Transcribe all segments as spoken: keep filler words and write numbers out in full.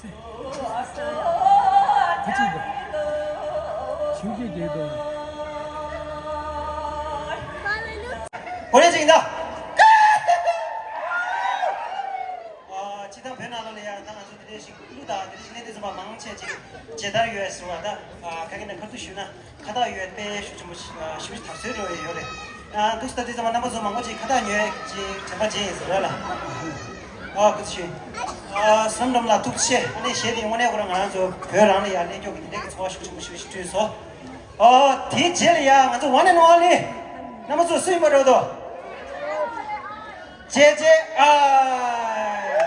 ཁ་ཅིག་དང་། ཆུ་སྐྱེས་རྒྱལ་དང་། གོ་ལེ་ཅིག་ད། ཨ། སྤྱི་བཏང་བོད་ནང་ལོགས་ལ་ཡང་ད་ང་ཚོ་དེ་འདྲའི་ཞིག་གླུ་དང་དེ་འདྲའི་ཞིག་གླེང་དེ་ཚོ་མ་མང་ཆེ་ཅིག་མཇལ་དར་ཡོད་ཟེར་བ་ད། ཨ། ཁ་སྐད་ནས་ཁ་ཐུག་ཞུས་ན། ཁ་བཏགས་ཡོད་པའི་ཤུགས་ཆེན་པོ་ཞིག་ཨ། ཞུ་ཞིག་དར་སྲོལ་འགྲོ་ཡི་ཡོད་རེད། ཨ། འདུག་སེ་ད་དེ་ཚང་མ་རྣམ་པ་ཚོ་མང་པོ་ཅིག་ཁ་བཏགས་ཉོས་ཅིག་དྲན་པ་བརྗེད་ཡིན་ཟེར་བ་ལ། ཨ། སྐུ་ཚེ་ཞུ། ཨ། བསོད་ནམས་ལགས་ཐུགས་རྗེ་ཆེ། ཨ་ནི་གཞས་དེ་དངོས་གནས་ཁོ་རང་ང་རང་ཚོ་བོད་རང་ལ་ཡར་གླེང་སྐྱོར་གྱི་དེ་འདྲའི་གི་ཚོར་བ་ཤུགས་ཆེན་པོ་ཞིག་ཞིག་སྤྲོད་སོང་། ཨ། དེའི་རྗེས་ལ་ཡ་ང་ཚོ་one and only རྣམ་པ་ཚོ་སུ་ཡིན་པ་འགྲོ་འདུག་ཇེ་ཇེ་ཨའི།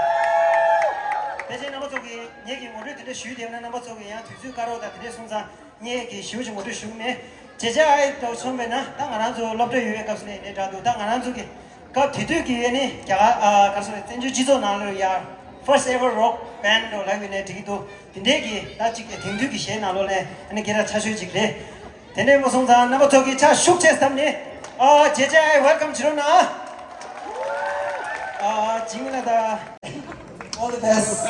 ཕལ་ཆེར་རྣམ་པ་ཚོ་གིས་ངེད་ཀྱི་ངོ་སྤྲོད་དེ་འདྲ་ཞུས་བསྡད་ན་རྣམ་པ་ཚོ་གིས་ཡང་དུས་ཚོད་བཀག་རོགས་དང་དེ་འདྲ་སོང་ཙང་། ངས་ཀྱི་ཞུ་ཞིག་ངོ་སྤྲོད་ཞུ་གི་མེད། ཇེ་ཇེ་ཨའི་ལྟ་བུ་མཚོན་པས་ན་ད་ང་རང་ཚོ་སློབ་གྲྭ་ཡོད་པའི་སྐབས་སུ་ནས་ནས་འདྲ་འདུག་ད་ང་རང་ཚོ་གི་སྐབས་དེ་དུས་ཀྱི་ཨ་ནི་རྒྱ་གར་ཨ་ག་རེ་ཟེར་བཙན་བྱོལ་སྤྱི་ཚོགས་ནང་ལ་ཡ་first ever rock band འགྲོ་ལབ་ཡོད་ནས་འགྲིག་གི་འདུག་དེ་འདྲའི་གི་ད་ཅིག་དེང་དུས་ཀྱི་གཞས་ནང་ལོགས་ནས་ཨ་ནི་སྐད་གྲགས་ཆེ་ཤོས་ཅིག་རེད། དེ་འདྲའི་མ་སོང་ཙང་རྣམ་པ་ཚོ་གི་ཕྱག་ཤུགས་ཆེ་བསམ་ནས་ཨ་ཇེ་ཇེ་ཨའི་welcome བྱེད་རོགས་གནང་། ཨ་ཇིང་ལ་ད། All the best.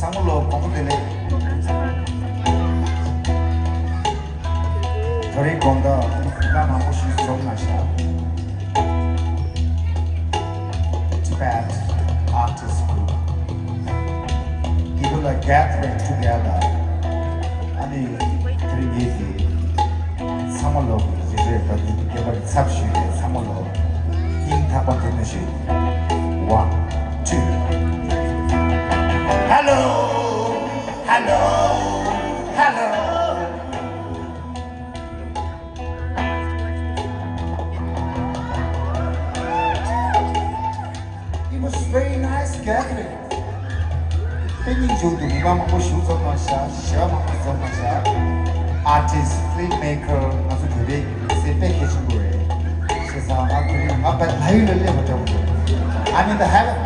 བསམ་བློ་གོང་བདེ་ལེགས། ད་རེས་དགོང་དག་ང་མང་པོ་ཞིག་འཛོམས་ན་ཤག Tibet artist group. People are gathering together. ཨ་ནི་དེ་རིང་ངེད་ཀྱི་ཚང་མ་ལོ་རེ་རེ་ད་དུང་སྐྱེས་པར་ཚབ་ཞུས་ཏེ་ཚང་མ་ལོ་སྙིང་ཐག་པ་ནས་ཐུགས་རྗེ་ཆེ། One, two. Hello, hello, hello. It was very nice gathering. དཔེ་སྙིང་རྗེ་པོ་འདུག་མི་མང་མང་པོ་ཞིག་འཛོམས་མ་ཤག་གཞས་པ་མང་པོ་འཛོམས་མ་ཤག Artist, filmmaker ང་ཚོ་བོད་པའི་ཡིན་ཟེར་དཔེ་གལ་ཆེན་པོ་རེད། བྱས་ཙང་ང་དེ་རིང་ང་དཔེ་ལྷ་ཡུལ་ལ་སླེབས་པ་འདྲ་པོ་འདུག I'm in the heaven.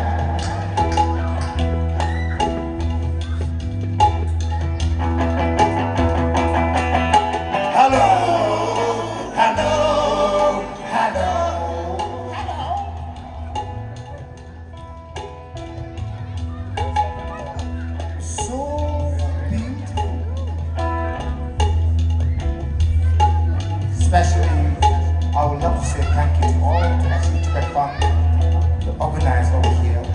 Hello, hello, hello, hello. So beautiful. Especially, I would love to say thank you to all to National Tibet Fund, the organizer over here.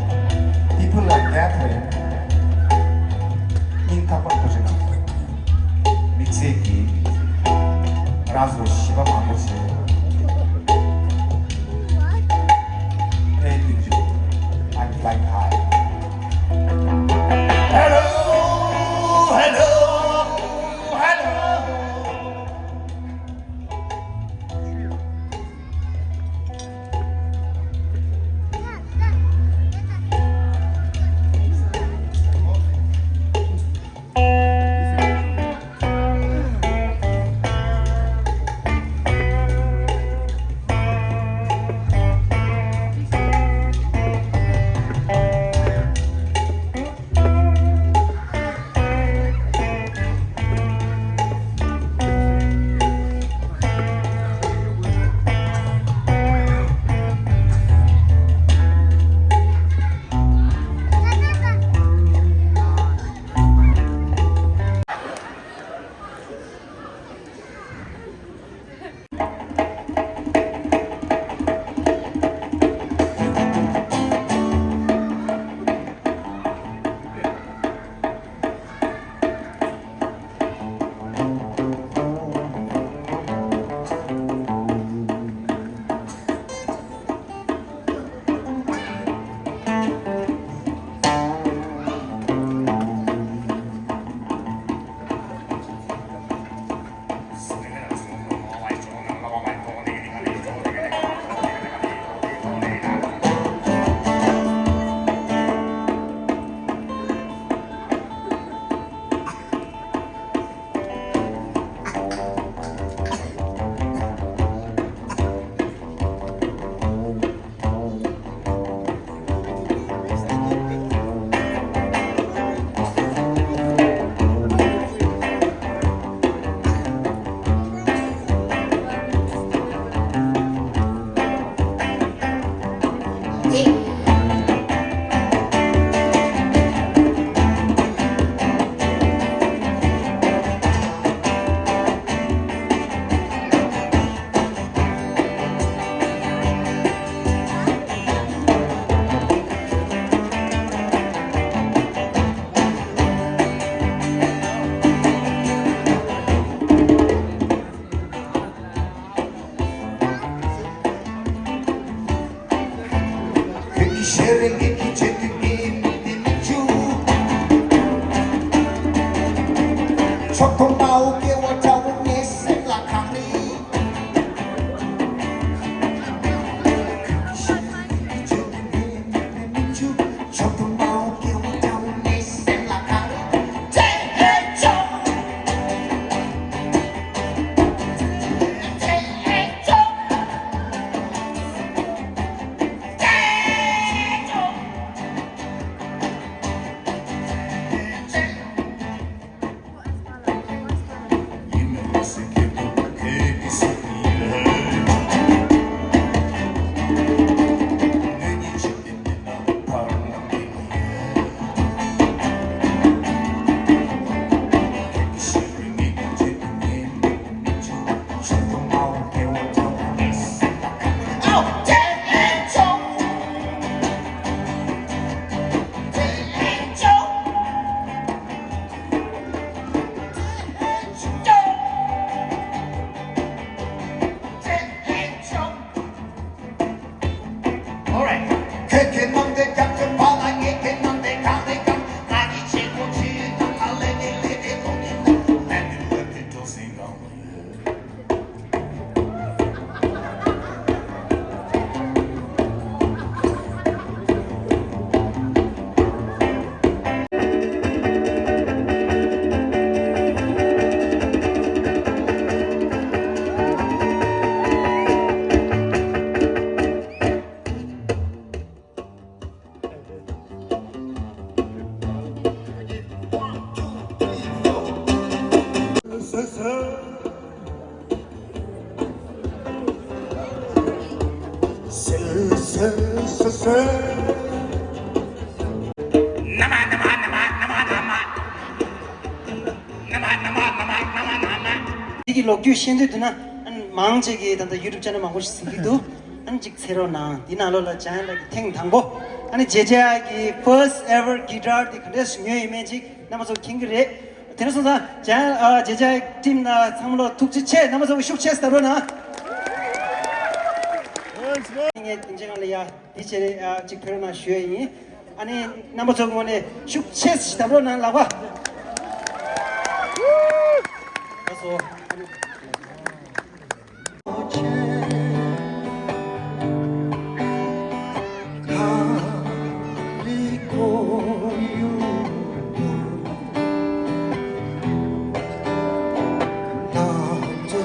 སེ་སེ། སེ་སེ་སེ་སེ། ནམ་ནམ་ནམ། འདི་གི་ལོ་རྒྱུས་ཤེས་འདོད་འདུག་ན། ཨ་ནི་མང་ཆེ་གིས་ད་ལྟ་ཡུ་ཊུབ་ཅེ་ནལ་མང་པོ་ཞིག་གཟིགས་ཀྱི་འདུག་ཨ་ནི་ཅིག་འཚོལ་རོགས་གནང་། འདི་ནང་ལོགས་ལ་འཇམ་དབྱངས་ལགས་ཀྱིས་ཐེངས་དང་པོ་ཨ་ནི་ཇེ་ཇེ་ཨའི་གི་first ever guitar དེ་ག་འདྲས་སེ་ཉོས་ཡོད་མེད་ཅིག་རྣམ་པ་ཚོ་མཁྱེན་གྱི་རེད། དེ་འདྲ་སོང་ཙང་འཇམ་ཨ་ཇེ་ཇེ་ཨའི་ཊིམ་ནང་ཚང་མ་ལོ་ཐུགས་རྗེ་ཆེ། རྣམ་པ་ཚོ་ཤུགས་ཆེ་ཙམ་བཏབ་རོགས་གནང་། ངས་དེ་འདྲའི་སྒང་ལ་ཡ། འདི་བྱས་རེད། ཨ་གཅིག་ཕེབས་རོགས་གནང་ཞུ་ཡ་ཡིན། ཨ་ནི་རྣམ་པ་ཚོའི་ངོས་ནས་ཤུགས་ཆེ་ཞིག་བརྡབ་རོགས་གནང་། ལགས་པ། ལགས་སོ། ང་ཚོ་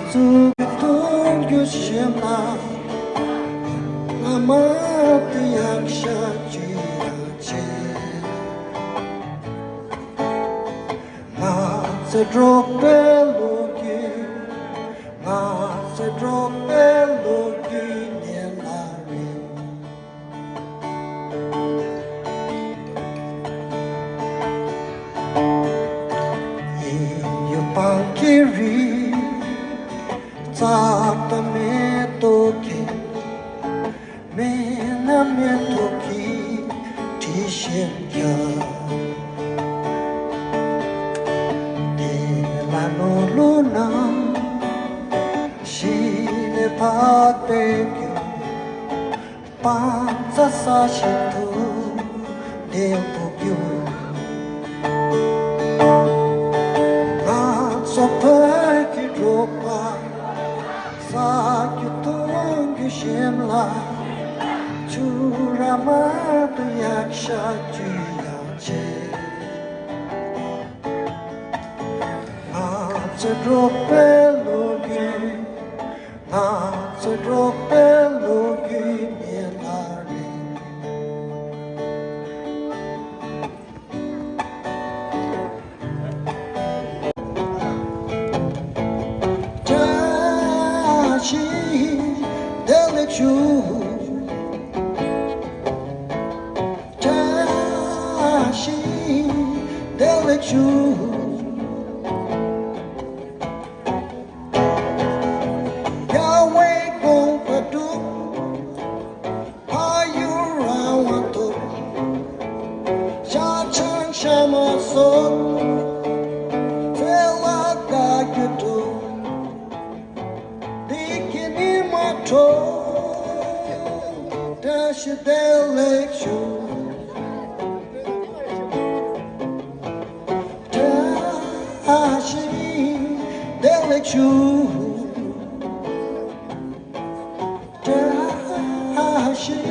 གཙུག་གི་གདུང་རྒྱུད་ཞིག་ན། བླ་མ་དེ་ཡང་ཤ་ཅི་ཡང་ཆེ། ང་ཚོ་འབྲོག་པའི་ལོ་རྒྱུས། ང་ཚོ་འབྲོག་པའི་ལོ་རྒྱུས་ཉེ་ལ་རེད། ཡིན་ཡུལ་སྤང་གི་རི། རྩྭ་དང་མེ་ཏོག་གི། མེད་ན་མེ་ཏོག་གི་དྲི་ཞིམ་རྒྱུ། དེ་ལ་ནོར་ལུག་རྣམས་ཤི་ནས་ཕར་བསྡད་རྒྱུ། སྤང་རྩྭ་ས་ཞིག་ཏུ་འདེབས་དགོས་རྒྱུ། ང་ཚོ་བོད་ཀྱི་འབྲོག་པ། ས་རྒྱུ་གདུང་རྒྱུད་ཞིག་ལ། ཆུ་ར་མ་དུ་ཡག་ཤ་རྒྱུ་ཡག་ཆེ། ང་ཚོ་འབྲོག་པའི་ལོ་རྒྱུས། ང་ཚོ་འབྲོག་པའི་ལོ་རྒྱུས་ཉེ་ལ་རེད། བཀྲ་ཤིས་བདེ་ལེགས་ཞུ། བཀྲ་ཤིས་བདེ་ལེགས་ཞུ། རྒྱལ་བའི་དགོངས་པ་སྒྲུབ། ཕ་ཡུལ་རང་དབང་ཐོབ། ཤ་ཆང་ཤ་མ་ཟོས། ཚེ་ལ་དགའ་རྒྱུ་ཐོབ། བདེ་སྐྱིད་ཉི་མ་འཕྲོག། བཀྲ་ཤིས་བདེ་ལེགས་ཞུ། བཀྲ་ཤིས་བདེ་ལེགས་ཞུ། བཀྲ་ཤིས་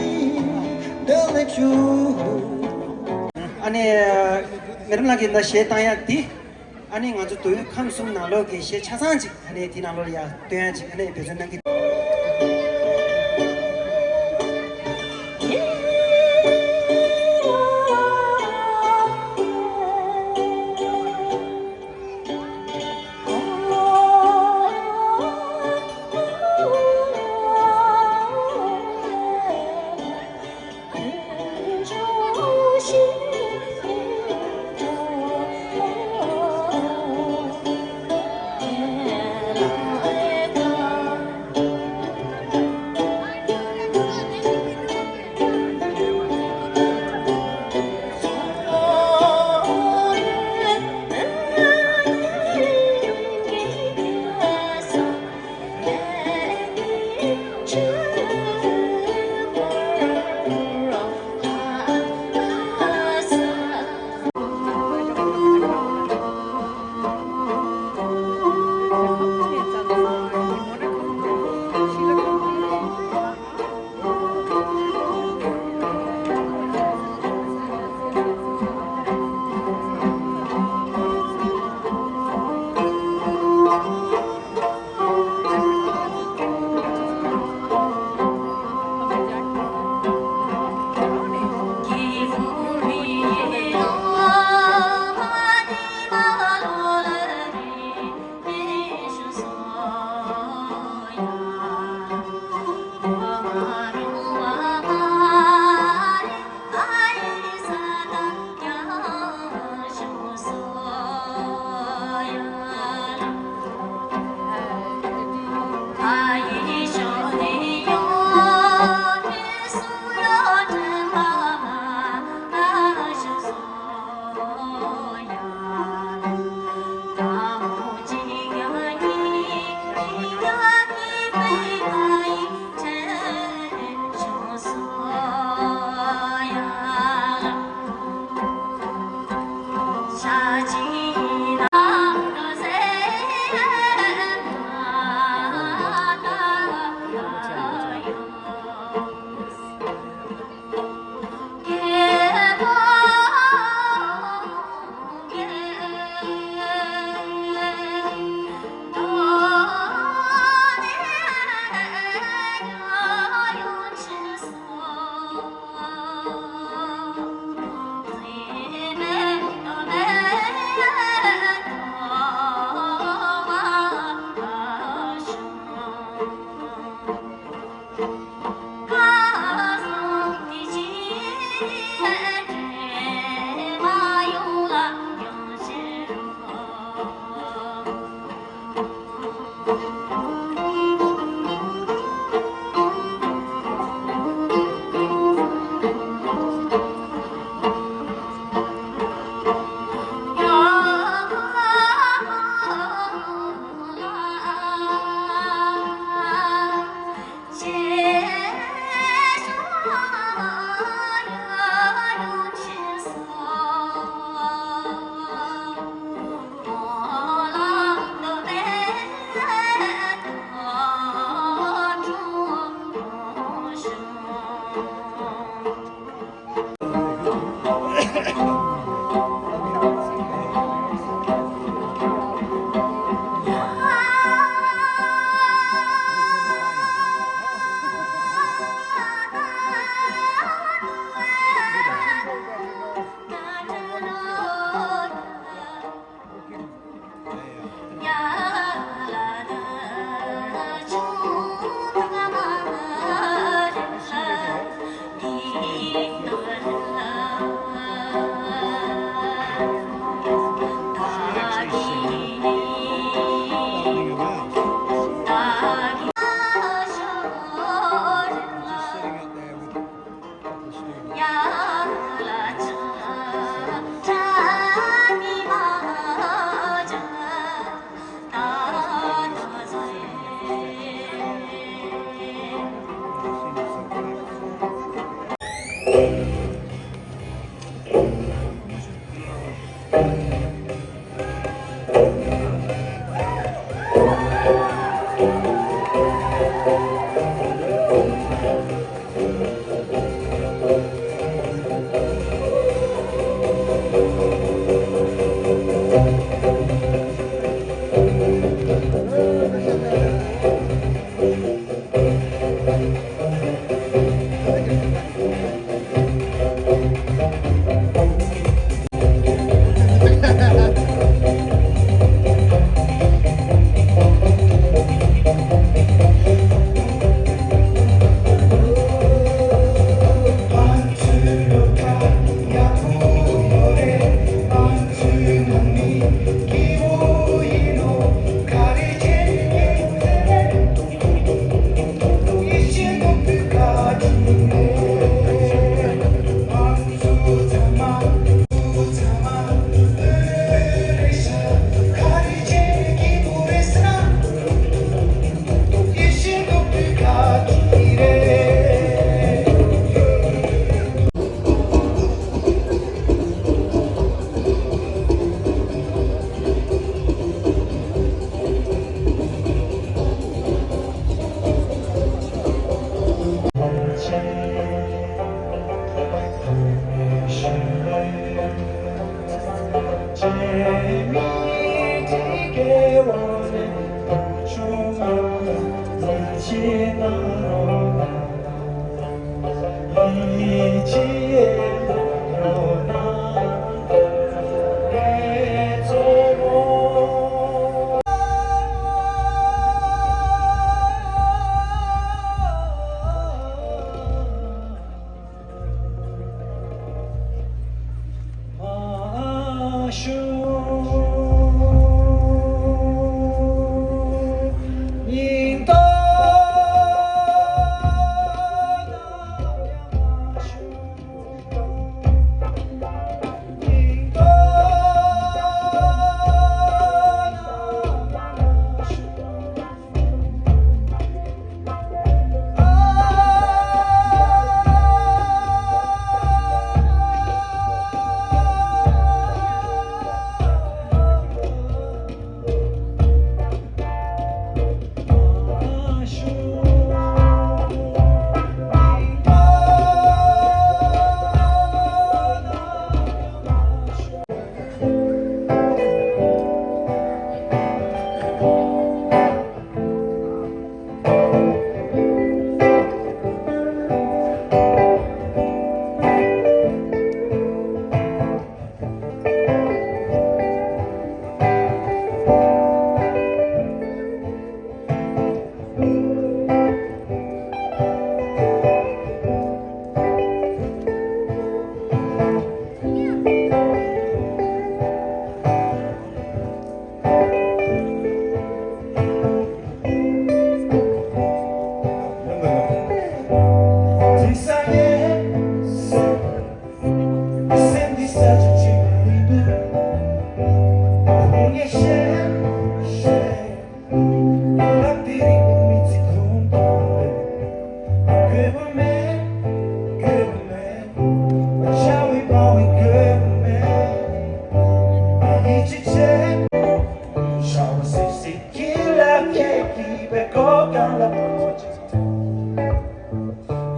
བདེ་ལེགས་ཞུ། ཨ་ནི་མེ་རམ་ལགས་ཀྱིས་ད་གཞས་བཏང་ཡ་འདི། ཨ་ནི་ང་ཚོ་མདོ་དབུས་ཁམས་གསུམ་ནང་ལོགས་ཀྱི་གཞས་ཆ་ཚང་ཅིག་ཨ་ནི་དེ་ནང་ལོགས་ལ་ཡ་སྟོན་ཡ་ཅིག་ཨ་ནི་འབད་བརྩོན་གནང་གི།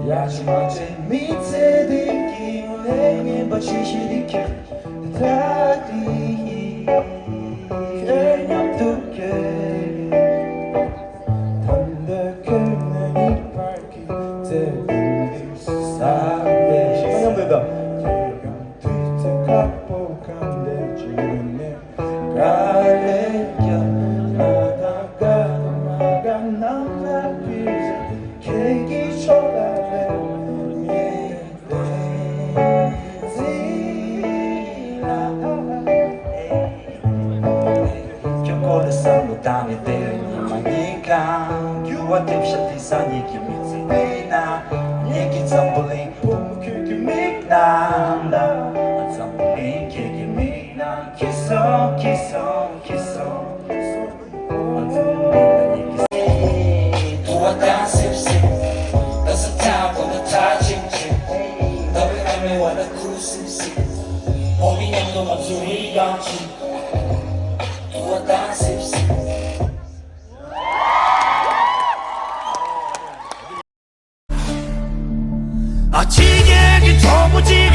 ཡ་ཆི་མ་ཆེ་མི་ཚེ་འདི་གི་ངོས་ལེན་ཡིན་པ་ཆེ་ཤོས་འདི་ཁྱེད་ད་འདི་ཡིན། ཁྱེད་མཉམ་དུ་ཁྱེད་ད་འདི་ཁྱེད་ང་གཉིས་བར་གྱི་བརྩེ་དུང་འདི་ས་འདི་ཞིག་མཉམ་དུ་ད། དུས་ཚོད་ཁག་པོ་གང་འདྲ་ཅིག་ནས། ཁྱེད་ཀྱི་འཛམ་བུ་གླིང་ཕུང་པོ་ཁྱེད་ཀྱི་མིག་ནང་ལ། འཛམ་བུ་གླིང་ཁྱེད་ཀྱི་མིག་ནང་ཁྱེད་སོང་ཁྱེད་སོང་ཁྱེད་སོང་། འཛམ་བུ་གླིང་ལ་ཉིད་ཀྱི་དུ་བ་དང་སིབ་སིབ། ད་ས་ཐག་པོ་ན་ཐག་ཆིང་ཆིང་། ད་བའི་ཨ་མའི་བ་ན་ཁུ་སིབ་སིབ། འོ་མི་མཉམ་དུ་ང་ཚོ་རི་གང་ཆིང་། དུ་བ་དང་སིབ་སིབ། ཨ་ཕྱི་རྒྱལ་གྱི་གྲོགས་པོ་ཅིག